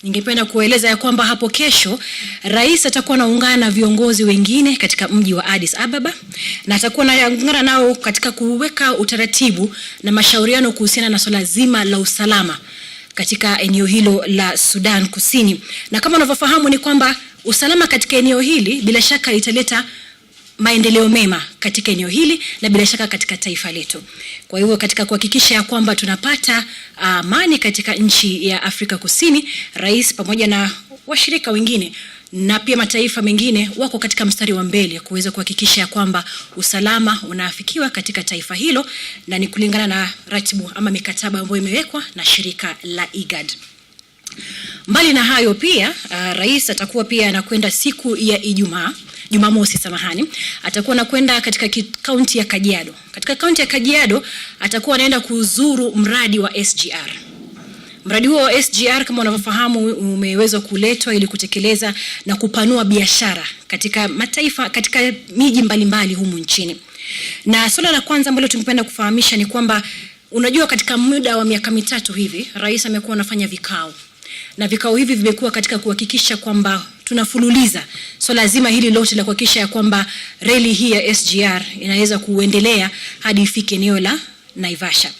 Ningependa kueleza ya kwamba hapo kesho rais atakuwa anaungana na viongozi wengine katika mji wa Addis Ababa na atakuwa anaungana nao katika kuweka utaratibu na mashauriano kuhusiana na swala zima la usalama katika eneo hilo la Sudan Kusini. Na kama unavyofahamu ni kwamba usalama katika eneo hili bila shaka italeta maendeleo mema katika eneo hili na bila shaka katika taifa letu. Kwa hivyo katika kuhakikisha ya kwamba tunapata amani katika nchi ya Afrika Kusini, rais pamoja na washirika wengine na pia mataifa mengine wako katika mstari wa mbele kuweza kuhakikisha ya kwamba usalama unaafikiwa katika taifa hilo, na ni kulingana na ratibu ama mikataba ambayo imewekwa na shirika la IGAD. Mbali na hayo pia rais atakuwa pia anakwenda siku ya Ijumaa, Jumamosi samahani, atakuwa anakwenda katika kaunti ya Kajiado. Katika kaunti ya Kajiado atakuwa anaenda kuzuru mradi wa SGR. Mradi huo wa SGR kama unavyofahamu umeweza kuletwa ili kutekeleza na kupanua biashara katika mataifa, katika miji mbalimbali humu nchini. Na suala la kwanza ambalo tungependa kufahamisha ni kwamba unajua, katika muda wa miaka 3 hivi rais amekuwa anafanya vikao, na vikao hivi vimekuwa katika kuhakikisha kwamba tunafululiza swala zima hili lote la kuhakikisha ya kwamba reli hii ya SGR inaweza kuendelea hadi ifike eneo la Naivasha.